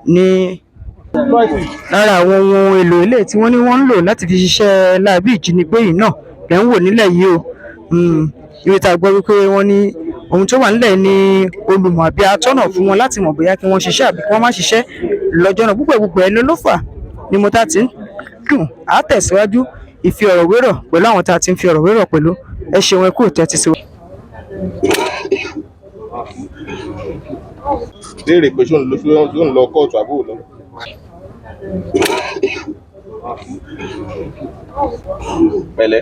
Ní lára àwọn ohun èlò ilé tí wọ́n ní wọ́n ń lò láti fi ṣiṣẹ́ láabi ìjínigbé yìí náà lẹ́ ń wò nílẹ̀ yìí o. Ibi tá a gbọ́ wípé wọ́n ní ohun tó wà nílẹ̀ ní olùmọ̀ àbí atọ́nà fún wọn láti mọ̀ bóyá kí wọ́n ṣiṣẹ́ àbí kí wọ́n má ṣiṣẹ́ lọ́jọ́ náà. Púpọ̀ gbogbo ẹni ló fà ni mo ta ti ń dùn á tẹ̀síwájú ìfi ọ̀rọ̀ wérọ̀ pẹ̀lú àwọn tá a ti ń fi ọ̀rọ̀ wérọ̀ pẹ̀lú. Ẹ ṣeun, ẹ kú ìtẹ́tí sí wa. Béèrè pé ṣó ń lọ kóòtù àbúrò lọ. Pẹ̀lẹ́.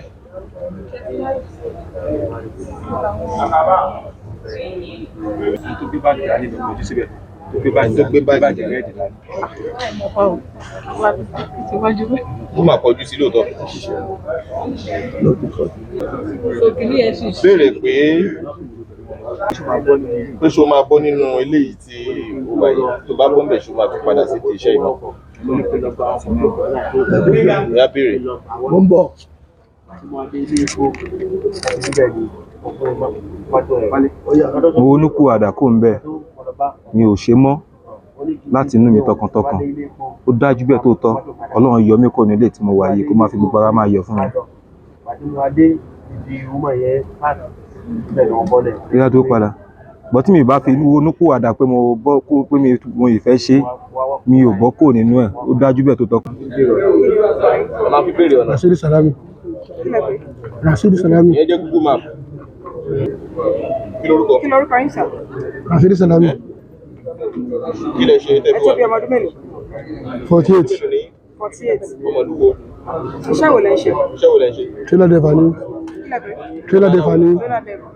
Tó gbé báàgì dání lọ kọjú síbẹ̀, tó gbé báàgì, tó gbé báàgì rẹ́ẹ̀dì dání. Ó máa kọjú sí lóòótọ́. Béèrè pé ṣó máa bọ́ nínú eléyìí tí ó wà yìí, tó bá bọ́ ńbẹ̀, ṣó máa tún padà sí ti iṣẹ́ ìmọ̀. Ìyá béèrè. Mo ń bọ̀. Mo ronúpìwàdà kúrò níbẹ̀, mi ò ṣe é mọ́ láti inú mi tọkàntọkàn. Ó dájú bẹ́ẹ̀ tóòtọ́, Ọlọ́run yọ mí kúrò nílé tí mo wà yìí, kó má fi gbogbo ara máa yọ̀ fún mi. Ìyá tó padà bọ́ tí mi bá fi ronúpìwàdà pé mo bọ́ kó pé mi mo ì fẹ́ ṣe é, mi ò bọ́ kúrò nínú ẹ̀. Ó dájú bẹ́ẹ̀ tó tọ́. A máa fi béèrè ọ̀nà. Rasheed Salami. Rasheed Salami. Ìyẹn jẹ́ Google Map. Kí lorúkọ? Kí lorúkọ yín sà? Rasheed Salami. Kí lẹ ṣe tẹ́ Ẹ fi tó wà? bí ọmọ ọdún mélòó? 48. Mélòó ni? 48. Ọmọlúwo. Iṣẹ́ wo lẹ ń ṣe? Iṣẹ́ wo lẹ ń ṣe? Trailer driver ni. Kí lẹ pè? Trailer driver ni. Trailer driver.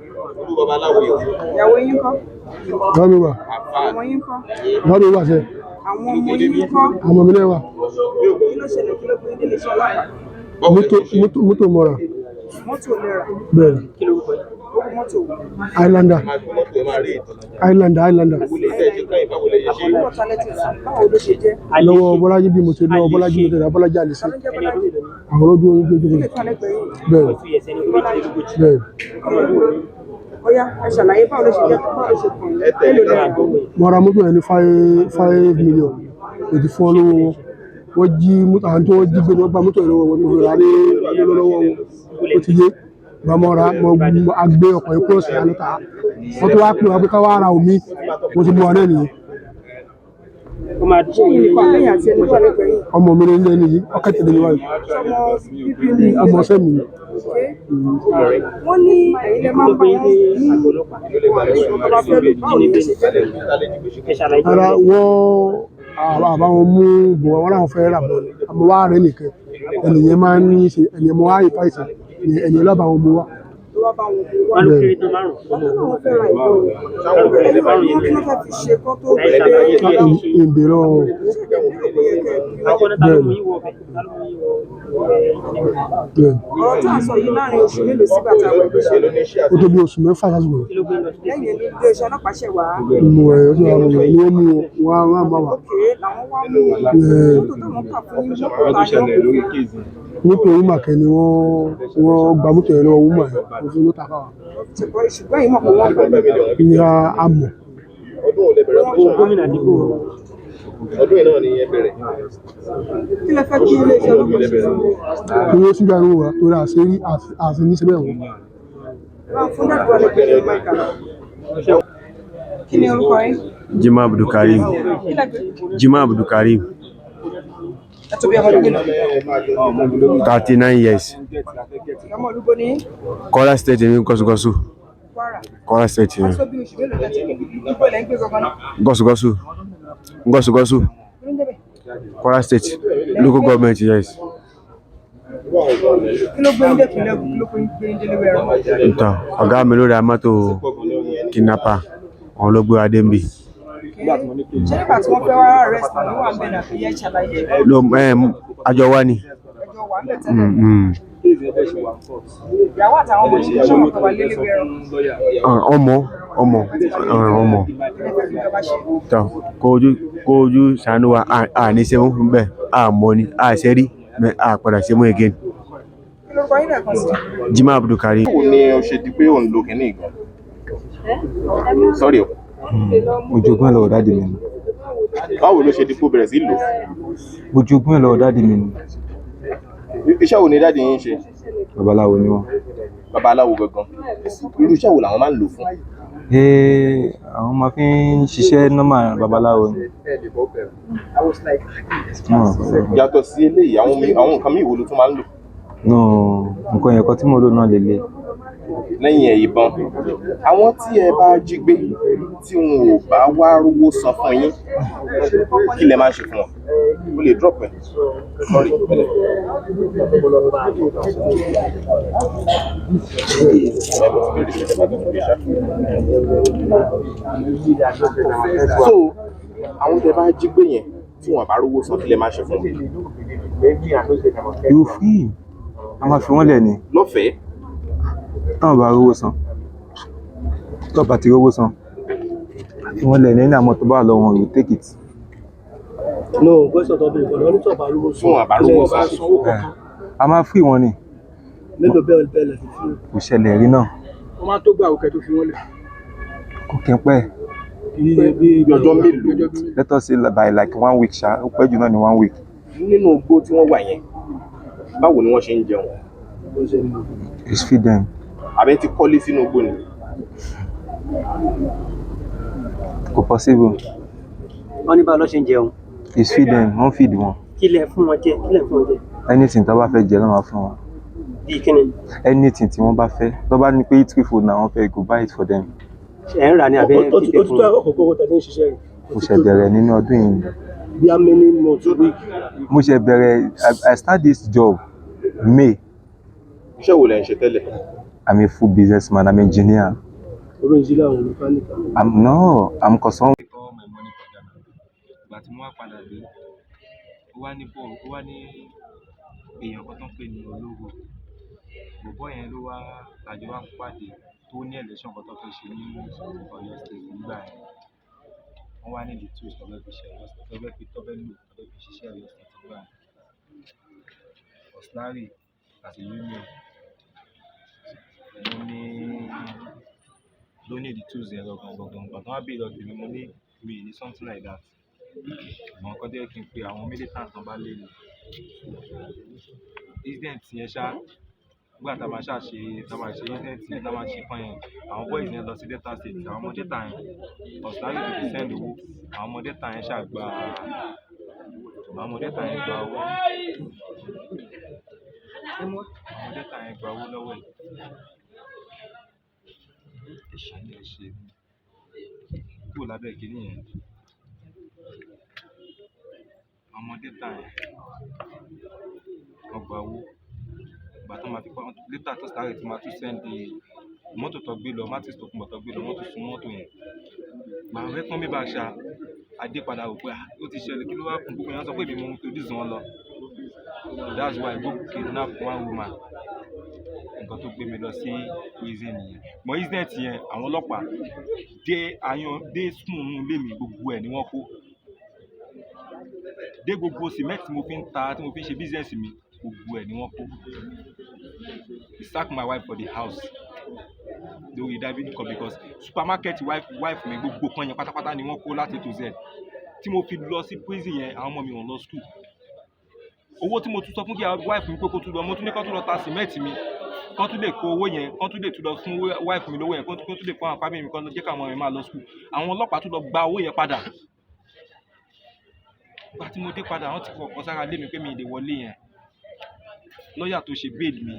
Olú babaláwo yìí. Ìyàwó yín ńkọ́? Ìyàwó mi wà. Ọmọ yín ńkọ́? Ìyàwó mi wà sẹ́. Àwọn ọmọ yín ńkọ́? Àwọn ọmọ mi náà wà. Kí ló ṣẹlẹ̀? Kí ló gbé délé iṣẹ́ ọlọ́pàá? Mọ́tò, mọ́tò, mọ́tò mọ́ra. Mọ́tò lẹ rà. Bẹ́ẹ̀ ni. Owó mọ́tò wo? Highlander. Máa gbé mọ́tò ẹ máa rí ìtàn. Highlander, Highlander. Wọlé tẹ́ ẹ ṣe káyìn, báwo lẹ ṣe ṣe? Owó ọ̀tá lẹ́tì rà. Báwo ló ṣe jẹ́? Lọ́wọ́ Bọ́lájí bí mo ṣe, lọ́wọ́ Bọ́lájí mo ṣe rà, Bọ́lájí Àlìsí. Ta ló ń jẹ́ Bọ́lájí? Àwọn olójú ojú ojú. Lè tán lẹ́gbẹ̀ẹ́ yìí. Bẹ́ẹ̀ ni. Bọ́lájí. Bẹ́ẹ̀ ni. Ó yá, ẹ ṣàlàyé báwo ló ṣe jẹ́, báwo ló ṣe kàn yín. Èló lẹ rà? Mo ra mọ́tò yẹn ní 5 5 million. Èdè fún ọ lówó wọn. Wọ́n jí mọ́tò, àwọn tí wọ́n jí gbé ni wọ́n gba mọ́tò yẹn lọ́wọ́ wọn. Mo fi rà á ní lọ́wọ́ wọn. Ó ti yé. Gba mo ra, mo gbé ọkọ̀ yìí kúrò sí àlùtà. Wọ́n tún wá pè wá pé ká wá ra omi. Mo ti mú wa náà nìyẹn. Ṣé ẹ̀yin nìkan àbẹ́yìn àti ẹni tó wà lẹ́gbẹ̀ẹ́ yìí? Ọmọ mi ní ilé nìyí, ọkẹ́ tẹ̀lé mi wáyé. Sọmọ bíbí ni? Ọmọ ọsẹ mi ni. Wọ́n ní ẹ̀yin lẹ máa ń bá wọn mú àwọn tó bá fẹ́ lò. Báwo ni ó ṣe jẹ́? Ara wọn, àwọn àbá wọn mú bọ̀, wọn làwọn fẹ́ rà bọ̀ ni. Àmọ́ wá rẹ̀ nìkan. Ẹnìyẹn máa ń ní ṣe ẹnìyẹn mo wá ìfà ìsàn. Ẹnìyẹn lọ́ba wọn mú wá. Ló wá bá wọn mú wá. Bẹ́ẹ̀ ni. Wọ́n tó náà fẹ́ ra ìbọn o. Ẹni wọ́n ní kí ló fẹ́ fi ṣe kán tó gbé Ìbèrè lọ́wọ́ wọn. Ṣé ìdẹ̀ lérò pé yẹ kẹ́ ẹ bí wọn? Bẹ́ẹ̀ ni. Bẹ́ẹ̀ ni. Ọ̀rọ̀ tá à ń sọ yìí, láàrin oṣù mélòó sí bàtà wẹ̀ ló ṣe? Ó tó bí oṣù 6 sásìkò yìí. Lẹ́yìn ẹni iléeṣẹ́ ọlọ́pàá ṣẹ̀ wá. Mo ẹ̀ ó sì wà mọ̀ ní wọ́n mú wọn, wọ́n á máa wà. Òkè làwọn wá mú wọn. Ẹ̀, Mọ́tò táwọn kà fún yín, mọ́tò ta ni wọ́n kó fún yín? Mọ́tò wúmà kẹ́ ni wọ́n gba mọ́tò yẹn lọ́wọ́ wúmà yẹn. Mo fi mọ́tò àfáwà. Ṣùgbọ́n yìí mọ̀ pé wọ́n gbà Ìyá amọ̀. Ọdún wo lẹ bẹ̀rẹ̀ operation? Ọdún yìí náà ni ẹ bẹ̀rẹ̀. Kí lẹ fẹ́ kí iléeṣẹ́ ọlọ́pàá ṣe fún yín? Kí wọ́n síbi àánú wa torí àṣírí àṣírí ní síbẹ̀ wọn. Bá ń fún dàdúrà lẹ́gbẹ̀ẹ́ ní máìkà. Kí ni orúkọ yín? Jimoh Abdulkareem. Kí lẹ gbé? Jimoh Abdulkareem. Ẹ tó bí ọmọ ọdún mélòó? 39 years. Ọmọ olúbo ní Kwara State ní Gọ́sùgọ́sù. Kwara. Kwara State ní Wọ́n tó bí oṣù mélòó tẹ́tí ibo lẹ́ ń gbé gangan náà? Gọ́sùgọ́sù. Gọ́sùgọ́sù. Kí ló ń jẹ́ bẹ́ẹ̀? Kwara State local government, yes. Kí ló gbé yín dé ìpínlẹ̀ Ògùn? Kí ló gbé yín délé wẹ̀rọ? Ntọ́ ọ̀gá mi ló ra mọ́tò kidnapper, òun ló gbé wa dé níbí. Ṣé nígbà tí wọ́n fẹ́ wá arrest wọn ní wà ń bẹ̀ náà fi yẹ ṣàlàyé? Ló ẹ àjọ wa ni. Ẹjọ́ wà ń bẹ̀ tẹ́lẹ̀. Mm. Ìyàwó àtàwọn ọmọ yìí ṣọ́wọ́n kan wà lélẹ̀ wẹ̀rọ. Ọmọ ọmọ ọmọ. Kí lẹ fẹ́ kí ìjọba ṣe? Tọ́ kó ojú ṣàánú wa, à ní sẹ́wọ́n fún bẹ́ẹ̀, à mọ́ ni à ṣe rí mẹ́ à padà ṣe mọ́ again. Kí lorúkọ yín lẹ́ẹ̀kan sí? Jimoh Abdulkareem. Báwo ni o ṣe di pé ò ń lo kinní gan? Sorry o. Mo jogún ẹ̀ lọ́wọ́ daddy mi ni. Báwo ló ṣe di pé o bẹ̀rẹ̀ sí lò? Mo jogún ẹ̀ lọ́wọ́ daddy mi ni. Iṣẹ́ wo ni daddy yín ń ṣe? Babaláwo ni wọ́n. Babaláwo gangan. Irú iṣẹ́ wo làwọn máa ń lò fún? Àwọn máa fi ń ṣiṣẹ́ normal babaláwo ni. Yàtọ̀ sí eléyìí, àwọn nǹkan míì wo ló tún máa ń lò? No, nǹkan ẹ̀kọ́ tí mo lò náà lélẹ̀. Lẹ́yìn ẹ̀ ìbọn, àwọn tí ẹ bá jí gbé tí wọn ò bá wá rówó san fún yín, kí lẹ máa ń ṣe fún wọn? O lè drop ẹ̀. Sorry, pẹ̀lẹ́. So, àwọn tẹ bá jí gbé yẹn tí wọn bá rówó san, kí lẹ máa ṣe fún wọn? You free. A máa fi wọ́n lẹ̀ ni. Lọ́fẹ̀ẹ́. Táwọn bá rówó san. Tọ́ bá ti rówó san. Fi wọ́n lẹ̀ ní ní àmọ́ tó bá lọ wọn, you take it. No, question tó bẹ̀rẹ̀ kọ́ ni tó bá rówó Tí wọn bá rówó san. A máa free wọn ni. Mélòó bẹ́ẹ̀ bẹ́ẹ̀ lẹ̀ fi fún. Kò ṣẹlẹ̀ rí náà. Wọ́n máa tó gbà òkè tó fi wọ́n lẹ̀. Kò kí n pẹ́. Bí ọjọ́ mélòó? Let us say by like 1 week ṣá, ó pẹ́ jù náà ní 1 week. Nínú igbó tí wọ́n wà yẹn, báwo ni wọ́n ṣe ń jẹun? It's feed them. Àbẹ́ ti kọ́lé sínú igbó ni? Kò possible. Wọ́n ní báwo ló ṣe ń jẹun? It's feed them, wọ́n feed wọn. Kí lẹ fún wọn jẹ? Kí lẹ fún wọn jẹ? Anything tó bá fẹ́ jẹ ló máa fún wọn. Bí kíni? Anything tí wọ́n bá fẹ́. Tó bá ní pé eat food na wọ́n fẹ́, go buy it for them. Ẹ ń rà ní abẹ́ fífẹ́ fún wọn. Ó ti tó àkókò tẹ̀lé ń ṣiṣẹ́ yìí. Mo ṣe bẹ̀rẹ̀ nínú ọdún yìí. Bí how many months, week? Mo ṣe bẹ̀rẹ̀, I start this job May. Iṣẹ́ wo lẹ ń ṣe tẹ́lẹ̀? I'm a full businessman, I'm engineer. Orí ìṣílẹ̀ àwọn mechanic. I'm concerned. All my money for Ghana. Ìgbà tí mo wá padà dé, ó wá ní bọ́ọ̀lù, ó wá ní èèyàn kan tó ń pè ní Ológo. Bọ̀bọ́ yẹn ló wá àjọ wá pàdé tó ní election kan tó fẹ́ ṣe ní Ọ̀yọ́ State nígbà yẹn. Wọ́n wá ní the tools tó fẹ́ fi ṣe Ọ̀yọ́ State, tó fẹ́ fi tó fẹ́ lò, tó fẹ́ fi ṣiṣẹ́ Ọ̀yọ́ State nígbà yẹn. Auxiliary as a union ló ní the tools yẹn gangan gangan. Ìgbà tí wọ́n wá béèrè lọ́wọ́ tèmi, mo ní mi ò ní something like that. Àmọ́ nǹkan tó yẹ kí n pe àwọn militant tán bá lé ni. Incident yẹn ṣá, nígbà tá a máa ṣá ṣe, tá a máa ṣe incident yẹn, tá a máa ṣe fún yẹn, àwọn boys yẹn lọ sí Delta State, àwọn ọmọ Delta yẹn, Auxiliary tó ti send owó, àwọn ọmọ Delta yẹn ṣá gba, àwọn ọmọ Delta yẹn gba owó. Àwọn ọmọ Delta yẹn gba owó lọ́wọ́ ẹ̀. Àní ẹ ṣe kúrò lábẹ́ kiní yẹn. Àwọn ọmọ Delta yẹn wọ́n gba owó. Ìgbà tí wọ́n máa fi pa, later tó Auxiliary tí máa tún send mọ́tò tó gbé lọ, Matrix tó kún bọ̀ tó gbé lọ, wọ́n tún sun mọ́tò yẹn. Ìgbà wọ́n fẹ́ mi back ṣá, Adé padà rò pé ah, ó ti ṣẹlẹ̀, kí ló wá kún gbogbo yẹn sọ pé èmi mo introduce wọn lọ. That's why I go kidnap one woman. Nǹkan tó gbé mi lọ sí prison nìyẹn. Mọ incident yẹn, àwọn ọlọ́pàá dé ayan dé sùn nínú ilé mi, gbogbo ẹ̀ ni wọ́n kó. Dé gbogbo cement tí mo fi ń ta, tí mo fi ń ṣe business mi, gbogbo ẹ̀ ni wọ́n kó. He sack my wife for the house lórí diving cup because supermarket wife mi gbogbo kan yẹn pátápátá ni wọ́n kó láti A to Z. Tí mo fi lọ sí prison yẹn, àwọn ọmọ mi wọ́n lọ school. Owó tí mo tún sọ fún kí wife mi pé kó tún lọ, mo tún ní kó tún lọ ta cement mi, kó tún lè kó owó yẹn, kó tún lè tún lọ fún wife mi lówó yẹn, kó tún lè fún àwọn family mi, kó jẹ́ káwọn ọmọ mi máa lọ school. Àwọn ọlọ́pàá tún lọ gba owó yẹn padà. Ìgbà tí mo dé padà, wọ́n ti kọ̀ọ̀kan sára lé mi pé mi ì lè wọlé yẹn. Lọ́yà tó ṣe bail mi,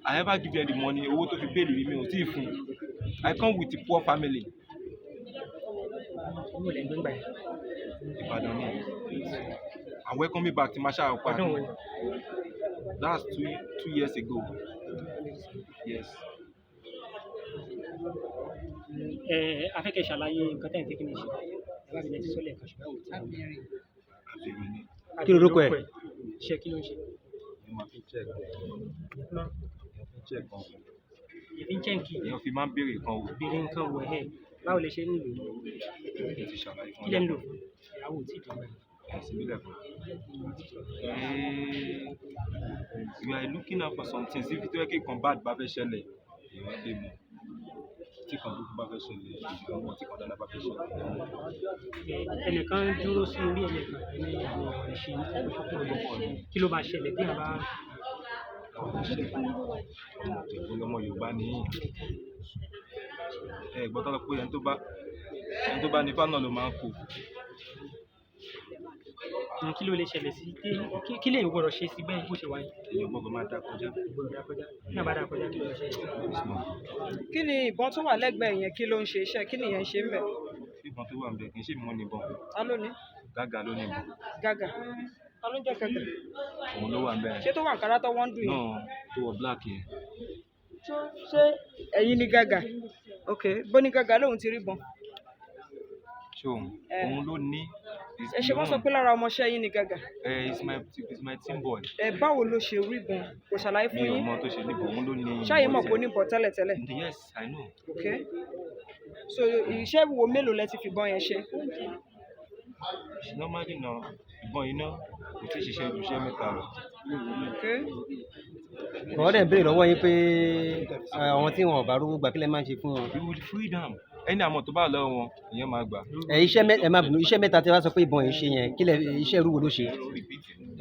I ever give them the money, owó tó fi bail mi, mi ò tíì fún un. I come with a poor family. Owó lẹ̀ ń gbé ńgbà yẹn. Ìbàdàn ni. I welcome me back to Masha Opa. Ọdún wo ni? That's two years ago. Yes. Ẹ afẹ́kẹ́ ṣàlàyé nǹkan tẹ́ ẹ̀ ń fi kí ni ṣe. Ẹ bá mi lẹ ti sọ́lẹ̀ kan ṣùgbọ́n àwọn ò tí ì Àbẹ̀rẹ̀ ni. Kí lorúkọ ẹ̀? Iṣẹ́ kí ló ń ṣe? Èèyàn máa fi check. Èèyàn fi check kan wò. Èèyàn fi ń check. Èèyàn fi máa ń béèrè kan wò. Béèrè nǹkan wò ẹ̀. Báwo lẹ ṣe ń lò ó? Mo ti ṣàlàyé fún Kí lẹ ń lò fún? Ìyàwó ò tí ì dé báyìí. Ẹ̀sìn mílẹ̀ kan. You are looking out for something. If tó yẹ kí nǹkan bad bá fẹ́ ṣẹlẹ̀, èèyàn lè mọ̀. Tí Tí kan burúkú bá fẹ́ ṣẹlẹ̀, ìṣòro tí kan dáadáa bá fẹ́ ṣẹlẹ̀. Ẹnìkan dúró sí orí ẹnìkan ẹni àwọn ẹ̀ṣin kí ló máa ṣẹlẹ̀ tí a bá Ọmọ ọmọ Yorùbá ní ẹ gbọ́ tán lọ pé ẹni tó bá ní ifá náà ló máa ń kó. Kí ló lè ṣẹlẹ̀ sí kí lè gbọ́dọ̀ ṣe sí bẹ́ẹ̀ bó ṣe wáyé? Èèyàn gbọ́dọ̀ máa dá kọjá. Gbọ́dọ̀ dá kọjá. Ní àbá dá kọjá kí ló lè ṣẹlẹ̀ sí? Kí ni ìbọn tó wà lẹ́gbẹ̀ẹ́ yẹn, kí ló ń ṣe iṣẹ́, kí nìyẹn ń ṣe ń bẹ̀? Ìbọn tó wà níbẹ̀ kì í ṣe ìmọ̀ níbọn. Ta ló ní? Gágà ló ní ìbọn. Gágà. Ta ló ń jẹ́ Gágà? Òun ló wà níbẹ̀. Ṣé tó wà nkàrà tó wọ́n ń dùn yẹn? Náà tó wọ black yẹn. Ṣé ẹ̀yin ni Gágà? Ok, bó ní Gágà lóun ti rí bọn. Ṣé òun? Òun ló ní. Ẹ ṣe wọ́n sọ pé lára ọmọọṣẹ́ yín ni Gágà. He's my team boy. Ẹ báwo ló ṣe rí bọn? Kò ṣàlàyé fún Mi ò yín. mọ tó ṣe níbọn, òun ló ní. Ṣáyé mọ̀ pé ó ní bọ̀ tẹ́lẹ̀tẹ́lẹ̀. Yes, I know. Ok. So iṣẹ́ wo mélòó lẹ ti fìbọn yẹn ṣe? Normally na ìbọn iná kò tí ì ṣiṣẹ́ ju iṣẹ́ mẹ́ta lọ. Ok. Wọ́n dẹ̀ ń béèrè lọ́wọ́ yín pé àwọn tí wọn ò bá rówó gbà kí lẹ máa ń ṣe fún wọn. You will free them. Ẹni àmọ́ tó bá lọ́wọ́ wọn, ìyẹn máa gbà. Ẹ iṣẹ́ mẹ́ ẹ má bínú, iṣẹ́ mẹ́ta tí wọ́n sọ pé ìbọn yìí ṣe yẹn, kí lẹ iṣẹ́ irú wo ló ṣe?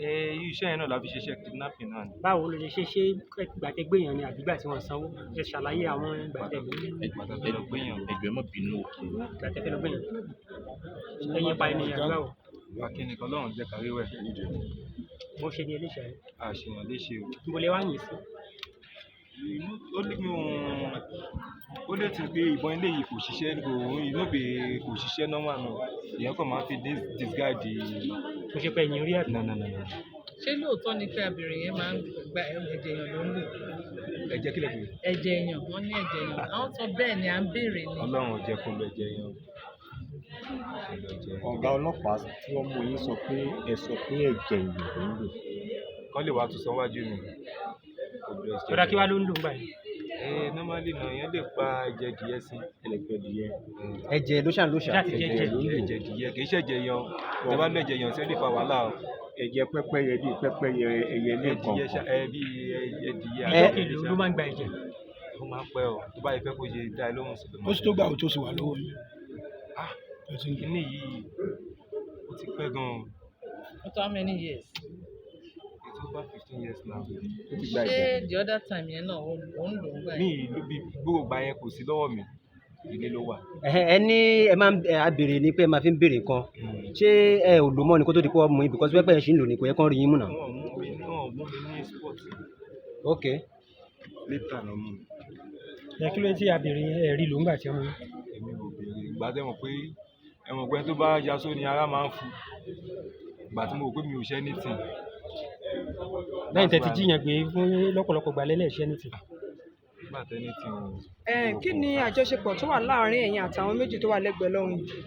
Ẹ iṣẹ́ yẹn náà la fi ṣiṣẹ́ kidnapping náà ni. Báwo ló ṣe ṣe ṣé ìgbà tẹ́ gbé yàn ni àbí ìgbà tí wọ́n sanwó? Ẹ ṣàlàyé àwọn ìgbà tẹ́ gbé. Ìgbà tá a fẹ́ lọ gbé yàn. Ẹjọ́ ẹ má bínú o. Ìgbà tẹ́ fẹ́ lọ gbé yàn. Ẹyin pa ènìyàn báwo? Ìwà kíni kan lọ́run jẹ́ kárí wẹ̀. Bó ṣe ní eléṣẹ́ rẹ̀. Àṣeyàn léṣe o. Níbo lẹ wá yìn sí? Ó lé mi òun ó lè ti pé ìbọn ilé yìí kò ṣiṣẹ́, kò inú bè kò ṣiṣẹ́ normal náà. Ìyẹn kàn máa ń fi disguise. Kò ṣe pé ẹ̀yìn rí àbí? No, no, no, no. Ṣé lóòótọ́ ni pé abìnrin yẹn máa ń gba ẹ̀jẹ̀ èèyàn ló ń lò? Ẹ̀jẹ̀ kílẹ̀ pé? Ẹ̀jẹ̀ èèyàn, wọ́n ní ẹ̀jẹ̀ èèyàn. Àwọn sọ bẹ́ẹ̀ ni à ń béèrè ni. Ọlọ́run ò jẹ́ kó lọ ẹ̀jẹ̀ yẹn o. Ọ̀gá ọlọ́pàá tí wọ́n mú yín sọ pé ẹ sọ pé ẹ̀jẹ̀ èèyàn ló ń lò. Kán lè wá tún sọ wájú mi. Ọ̀dà kí wá ló ń lò ń gbà yẹn? Ẹ normally náà ìyẹn lè pa ẹ̀jẹ̀ díẹ̀ sí. Ẹlẹ́gbẹ́ díẹ̀. Ẹ̀jẹ̀ ló ṣàn ló ṣà. Ẹ̀jẹ̀ ló ń lò. Ẹ̀jẹ̀ díẹ̀ kì í ṣẹ̀jẹ̀ yan o. Tẹ bá lọ ẹ̀jẹ̀ yan sí ó lè fa wàhálà o. Ẹ̀jẹ̀ pẹ́pẹ́yẹ bíi pẹ́pẹ́yẹ ẹyẹ ní nǹkan kan. Ẹ bíi ẹdìyẹ. Ẹ̀jẹ̀ ló máa ń gba ẹ̀jẹ̀. Ó máa ń pẹ́ o. Tó bá yẹ fẹ́ kó ṣe dá ẹ lóhùn sí ló máa. Ó sì tó gbà ó tó sì wà lọ́wọ́ yín. Ah! Kíní yìí ó ti pẹ́ gan-an. For how many years? It's over 15 years now. Ṣé the other time yẹn náà ó ń lò ó gbà yẹn? Mi ìlú bí gbogbo ìgbà yẹn kò sí lọ́wọ́ mi, ilé ló wà. Ẹ ní ẹ máa ń béèrè ni pé ẹ máa fi ń béèrè nǹkan. Ṣé ẹ ò lò mọ́ ni kó tó di pé wọ́n mú yín because pẹ́pẹ́ yẹn ṣì ń lò ní kò yẹ kán rí yín mú náà. Wọ́n mú mi náà mú mi ní sport. Ok. Later ló mú mi. Ẹ kí ló dé tí a béèrè ẹ rí lò ńgbà tí wọ́n mú yín? Èmi ò béèrè. Ìgbà tẹ́ mọ̀ pé ẹ mọ̀ pé tó bá yaṣó ni ara máa ń fu. Ìgbà tí mo rò pé mi ò ṣe anything. Lẹ́yìn tẹ́ ti jíyàn gbé fún lọ́pọ̀lọpọ̀ gbà lẹ́lẹ̀ ṣẹ́ ní ti. Nígbà tẹ́ ní ti òun. Ẹ kí ni àjọṣepọ̀ tó wà láàárín ẹ̀yin àtàwọn méjì tó wà lẹ́gbẹ̀ẹ́ lọ́hùn yìí?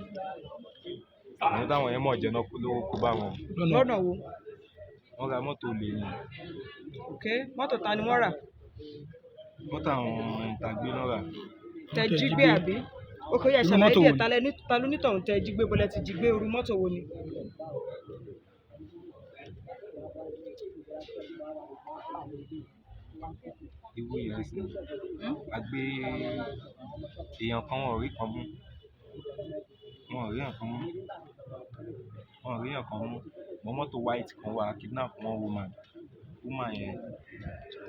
Àwọn táwọn yẹn mọ̀ jẹ́ náà lówó kó bá wọn. Lọ́nà wo? Wọ́n ra mọ́tò olè ni. Ok, mọ́tò ta ni wọ́n rà? Mọ́tò àwọn ìtàgbé náà rà. Tẹ jí gbé àbí? Ok, ó yá ṣàlàyé díẹ̀ ta ló nítọ̀hún tẹ jí gbé bọ́lẹ̀ ti jí gbé irú mọ́tò wo ni? Ewu yẹn sí. A gbé èèyàn kan wọ́n ò rí kan mú. Wọ́n ò rí èèyàn kan mú. Wọ́n ò rí èèyàn kan mú. Mọ mọ́tò white kan wà kidnap one woman. Woman yẹn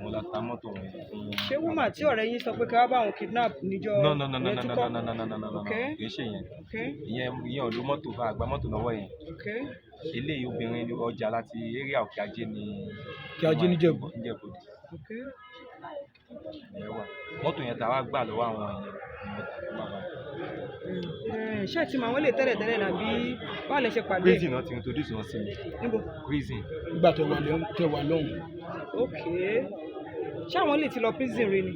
òun la ta mọ́tò yẹn fún. Ṣé woman tí ọ̀rẹ́ yín sọ pé ká wá bá òun kidnap níjọ́ No no no no ìyẹn no tún no kọ́? no no no no no no Ok. kì í ṣe yẹn. Ok. Ìyẹn ìyẹn ò lo mọ́tò bá àgbà mọ́tò lọ́wọ́ yẹn. Ok. Eléyìí obìnrin ọjà láti area Òkè Ajé ni. Òkè Ajé níjẹ̀bú. Níjẹ̀bú. Ok. Ìyẹn wà. Mọ́tò yẹn ta wá gbà lọ́wọ́ àwọn yẹn ni mo tà fún bàbá. Ṣé ẹ ti mọ àwọn ilé tẹ́lẹ̀ tẹ́lẹ̀ nàbí báwo lẹ ṣe pàdé? Prison náà ti introduce wọn sí mi. Níbo? Prison. Nígbà tẹ wà lọ́hùn. Ok. Ṣé àwọn lè ti lọ prison rí ni?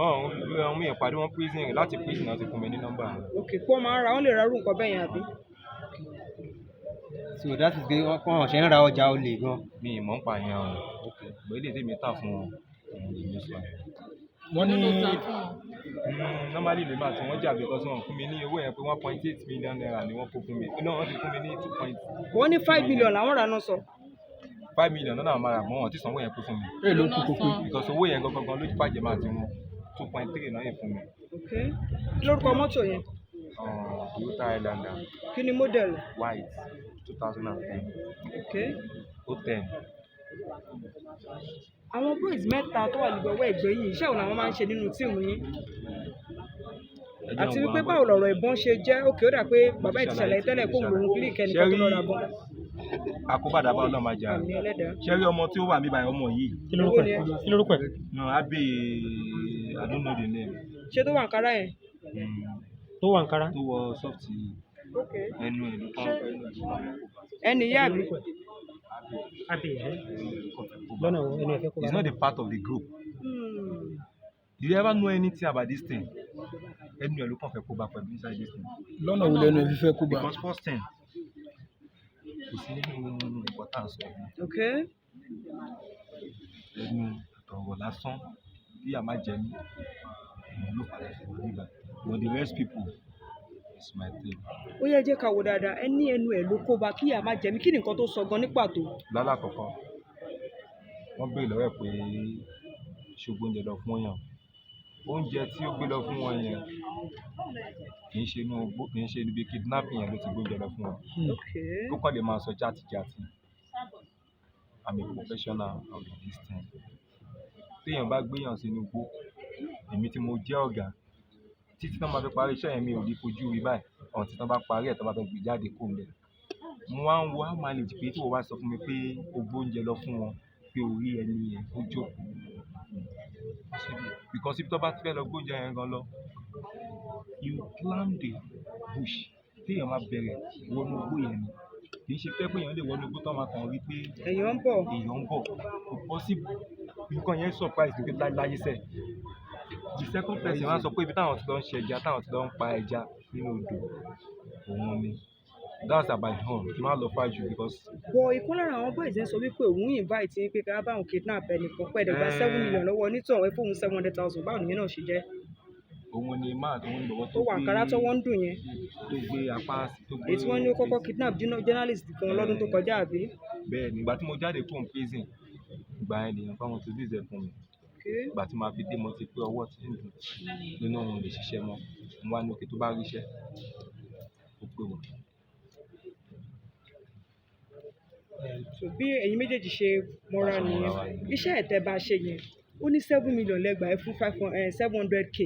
Ọ̀hún mi ò pàdé wọn prison rí, láti prison náà ti fún mi ní nọ́mbà wọn. Ok, kó máa ń ra, wọ́n lè ra irú nǹkan bẹ́ẹ̀ yẹn àbí? So that is pé wọ́n ṣe ń ra ọjà olè gan. Mi ì mọ̀ ń pa yẹn o. Ìgbà ilé tèmi tà fún wọn, òun lèmi sọ yẹn. Wọ́n ní Normally lè máa tí wọ́n jà because wọ́n fún mi ní owó yẹn pé 1.8 million naira ni wọ́n kó fún mi. No, wọ́n ti fún mi ní two point. Wọ́n ní 5 million làwọn rà náà sọ. 5 million náà máa rà mọ́ wọn tí sanwó yẹn pé fún mi. Èló kú kó pé. Because owó yẹn gangan ló bàjẹ́ máa ti wọn. 2.3 náà yìí fún mi. Ok, kí lórúkọ mọ́tò yẹn? Toyota Highlander. Kí ni model? White, 2010. Ok. Ó ten. Àwọn boys mẹ́ta tó wà níbi ọwọ́ ẹ̀gbẹ́ yìí, iṣẹ́ wo làwọn máa ń ṣe nínú team yín? Àti wípé báwo lọ̀rọ̀ ìbọn ṣe jẹ́? Òkè, ó dà pé bàbá ẹ̀ ti ṣàlàyé tẹ́lẹ̀ kóun lòun click ẹnìkan tó lọ ra bọ́n. Àkóbàdàbà ọlọ́run máa jà. Àmì ẹlẹ́dàá. Ṣé rí ọmọ tí ó wà níbàyìí, ọmọ yìí? Kí lorúkọ ẹ̀? Kí lorúkọ ẹ̀? No, Abe, I don't know the name. Ṣé tó wà ń kára yẹn? Tó wà Ankara. Tó wọ soft. Ok. Ẹnu ẹ̀ ló kọ́. Ẹni yá àbí? Abe ẹ̀ lọ́nà wo ẹnu ẹ̀ fẹ́ kó bá? He's not a part of the group. Do you ever know anything about this thing? Ẹnu ẹ̀ ló kàn fẹ́ kó bá pẹ̀lú inside this thing. Lọ́nà wo lẹnu ẹ̀ fi fẹ́ kó bá? Because first thing, kò sí nínú nǹkan tá à ń sọ yìí. Ok. Ẹnu àtọ̀rọ̀ lásán bí a máa jẹ mí, èèyàn ló padà fi wà níbà. But the rest people is my thing. Ó yẹ jẹ́ ká wò dáadáa. Ẹ ní ẹnu ẹ̀ ló kó bá kí ìyá má jẹ mí. Kí ni nǹkan tó sọ gan ní pàtó? Lálàkọ̀kọ́, wọ́n béèrè lọ́wọ́ ẹ̀ pé ṣé o gbé oúnjẹ lọ fún yàn? Oúnjẹ tí ó gbé lọ fún wọn yẹn kì í ṣe inú igbó, kì í ṣe ibi kidnapping yẹn ló ti gbé oúnjẹ lọ fún wọn. Ok. Ó kàn lè máa sọ játijàti. I'm a professional of this thing. Téèyàn bá gbéyàn sínú igbó, èmi tí mo jẹ́ ọ̀gá, títí tán máa fi parí iṣẹ́ yẹn, mi ò ní fojú rí báyìí. Ọ̀n tí tán bá parí ẹ̀, tán bá fẹ́ gbé jáde kó ńbẹ̀. Mo wá ń wo how manage pé tí wọ́n wá sọ fún mi pé o gbé oúnjẹ lọ fún wọn, pé o rí ẹni yẹn, ó jókòó. Because ibi tó bá ti fẹ́ lọ gbé oúnjẹ yẹn gan lọ, you climb the bush. Téèyàn máa bẹ̀rẹ̀ wọnú igbó yẹn ni. Kì í ṣe pé èèyàn lè wọnú igbó tán máa kàn rí pé èèyàn ń bọ̀. Èèyàn ń bọ̀. Kò possible. Nǹkan yẹn surprise mi pé láyé sẹ̀. The second person wá sọ pé ibi táwọn ti lọ ń ṣe ẹja, táwọn ti lọ ń pa ẹja nínú odò, òun ni. That's about all. Kí n má lọ far jù because. Bọ̀ ìkan lára àwọn boys yẹn sọ wípé òun invite yín pé ká bá òun kidnap ẹnìkan pẹ́ dẹ̀gbà 7 million lọ́wọ́ onítọ̀hún, ẹ fóun 700,000. Báwo nìyẹn náà ṣe jẹ́? Òun ni máa, òun ni bọ̀bọ̀ tó wà Ankara tọ́wọ́ ń dùn yẹn. Tó gbé apá sí, tó gbé. Èyí tí wọ́n ní ó kọ́kọ́ kidnap journalist kan lọ́dún tó kọjá, àbí? Bẹ́ẹ̀ ni, ìgbà tí mo jáde kúrò ní prison, ìgbà yẹn lèèyàn kan introduce ẹ̀ fún mi. Ìgbà tí màá fi dé, mo ti pé ọwọ́ tí ń dùn nínú òun lè ṣiṣẹ́ mọ́. Mo wá ní òkè tó bá ríṣẹ́, ó pè wọ́n. So bí ẹ̀yin méjèèjì ṣe mọ́ra nìyẹn. Iṣẹ́ ẹ̀tẹ́ bá ṣe yẹn, ó ní 7 million lẹ́gbàá ẹ fún five 700K.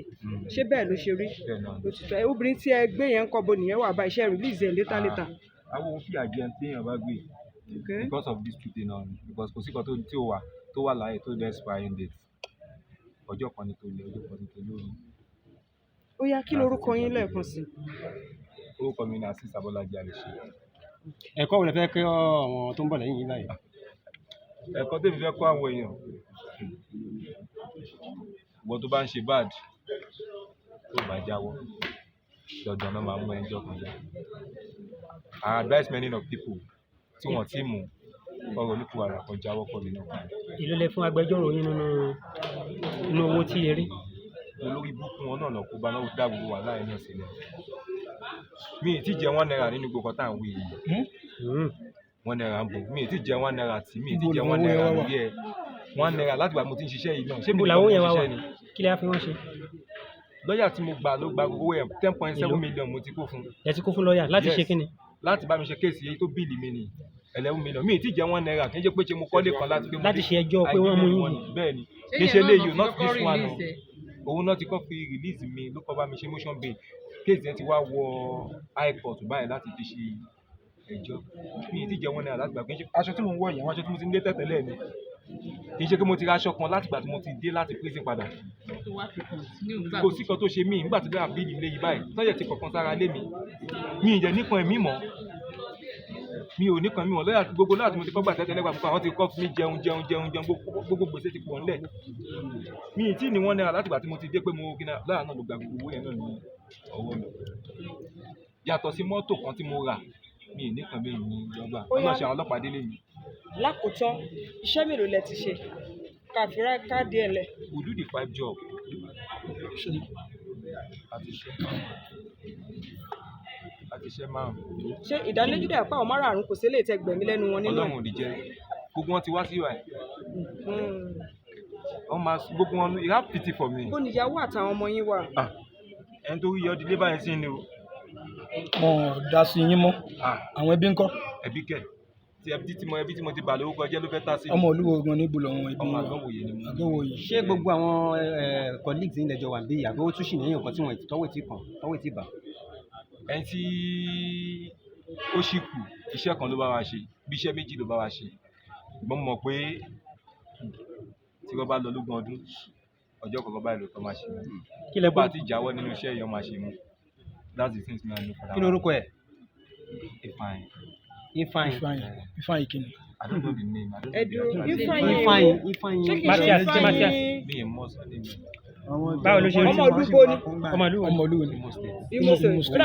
Ṣé bẹ́ẹ̀ ló ṣe rí? Bẹ́ẹ̀ náà ni. Òtítọ́ ẹ, obìnrin tí ẹ gbé yẹn ń kọ́ bo nìyẹn wà bá iṣẹ́ release ẹ̀ later later? Àwọn òun fìyà jẹ téèyàn bá gbé. Because of this two thing náà ni. Because kò sí nǹkan tí ó wà tó wà láàyè tó ní expiring date. Ọjọ́ kan ni tó lé, ọjọ́ kan ni tó lóru. Ó yá, kí lorúkọ yín lẹ́ẹ̀kan sí? Orúkọ mi ni Azeez Abọ́lájí Alẹ́ṣe. Ẹ̀kọ́ wo lẹ fẹ́ kọ́ àwọn tó ń bọ̀ lẹ́yìn yín báyìí? Ẹ̀kọ́ tèmi fẹ́ kọ́ àwọn èèyàn, ìwọ tó bá ń ṣe bad, tó bá jáwọ́, dandan náà máa mú ẹjọ́ kan já. I advise many of people tí wọ́n ti mú ọ̀rọ̀ oníkùwàrà kan jáwọ́ pọ̀ nínú ọkàn. Èló lẹ fún agbẹjọ́rò yín nínú owó tí ẹ rí? Olórí burúkú wọn náà lọ kó bá náà dá gbogbo wàhálà yẹn náà sílẹ̀. Mi ì tí jẹ ₦1 nínú gbogbo nǹkan tá à ń wí yìí. ₦1 ń bọ̀. Mi ì tí jẹ ₦1 tí mi ì tí jẹ ₦1 lórí ẹ̀. ₦1 láti ìgbà mo ti ń ṣiṣẹ́ yìí náà. Ṣé mi Ibo nìkan làwọn mo ń yẹn wá wà? ṣiṣẹ́ ni? Kí lẹ á fi wọ́n ṣe? Lọ́yà tí mo gbà ló gba gbogbo owó ẹ̀, 10.7 Èló? million mo ti kó fún. Ẹ ti kó fún lọ́yà láti ṣe Yes. kí ni? Láti bá mi ṣe case èyí tó bill mi ni 11 million. Mi ì tí jẹ ₦1, kì í ṣe pé ṣe mo kọ́lé kan láti pé mo Láti ṣe ẹjọ́ pé wọ́n mú yín. Bẹ́ẹ̀ ni. Ṣé Kì í ṣe yẹn náà eléyìí o, ló fi not kọ́kọ́ this one o. release ẹ̀? Òun náà ti kọ́ fi release mi ló kọ́ bá mi ṣe motion bail. Case yẹn ti wá wọ high court báyìí láti fi ṣe ẹjọ́. Mi ì tí jẹ ₦1 láti gbà kì í ṣe aṣọ tí mò ń wọ̀ yẹn, àwọn aṣọ tí mo ti ń lé tẹ́tẹ́lẹ̀ ni. Kì í ṣe pé mo ti ra aṣọ kan láti ìgbà tí mo ti dé láti prison padà. Tó wá fi continue nígbà Kò tó sí kan tó ṣe mí nígbà tí bẹ́ẹ̀ bill lé yìí báyìí. Tọ́jẹ̀ ti kọ̀ọ̀kan sára lé mi. Mi ì jẹ́ níkan ẹ̀mí mọ́. Mi ò níkan ẹ̀mí mọ́. Lọ́yà gbogbo lọ́yà tí mo ti kọ́ gbà tẹ́tẹ́lẹ̀ gbà gbogbo àwọn ti kọ́ fún mi jẹun jẹun jẹun jẹun, gbogbo gbèsè ti pọ̀ ńlẹ̀. Mi ì tí ní ₦1 láti ìgbà tí mo ti dé pé mo gíná lọ́yà náà ló gba gbogbo owó yẹn náà ní ọwọ́ mi. Yàtọ̀ sí mọ́tò kan tí mo rà, mi ì níkan mi ní ìjọba. Ó yá. Ọlọ́run ṣe àwọn ọlọ́pàá délé mi. Lákòótán, iṣẹ́ mélòó lẹ ti ṣe? Ká fi káàdì ẹ̀ lẹ̀. We do the five job. A ti ṣe márùn-ún. Ṣé ìdánilójú dẹ̀ pé àwọn márààrún kò sí eléyìí tẹ́ gbẹ̀mí lẹ́nu wọn nínú ẹ̀? Ọlọ́run ò ní jẹ́. Gbogbo wọn ti wá sí ìwà ẹ̀. Wọ́n máa gbogbo wọn, you have pity for me. Bó ni ìyàwó àtàwọn ọmọ yín wà? Ah, ẹni tó rí yọ ọdílé báyìí sí ni o. Wọn ò dá sí yín mọ́. Ah, Àwọn ẹbí ńkọ́? Ẹbí kẹ̀, tí ẹbí tí mo ẹbí tí mo ti bà lórúkọ jẹ́ ló fẹ́ tá sí mi. Ọmọ olúwo gan níbo lọ́wọ́ ẹbí Ọmọ wọn wà? Àgọ́wòye ni mo. Àgọ́wòye. Ṣé gbogbo àwọn colleagues yín lẹ́jọ́ wà níbí, àbí ó tún ṣì ní nǹkan tí wọ́n tọ́wọ́ ti kàn, tọ́wọ́ ti bà? Ẹni tí ó ṣì kù, iṣẹ́ kan ló bá wa ṣe, bí iṣẹ́ méjì ló bá wa ṣe. Ṣùgbọ́n mo mọ̀ pé tí wọ́n bá lọ lógún ọdún, ọjọ́ kọ̀ọ̀kan báyìí ló tọ́ máa ṣe mú. Kí lẹ Tó bá gbọ́? ti jáwọ́ nínú iṣẹ́ yìí, wọ́n máa ṣe mú. That's the thing I know for that Kí one. lorúkọ ẹ̀? Ifeanyi. Ifeanyi. Ifeanyi, Ifeanyi kìíní. I don't know the name. I don't Ẹ know the dúró, actual name. Ifeanyi Ifeanyi, wo? Ifeanyi. Ṣé kìí ṣe Matthias, ṣé Matthias? Ifeanyi? Mi ì mọ̀ surname. Báwo ló ṣe rí? Ọmọ ìlú bo ni? Ọmọ ìlú wo ni? Ọmọ olúwo ni. Imo State. Imo State. Imo State.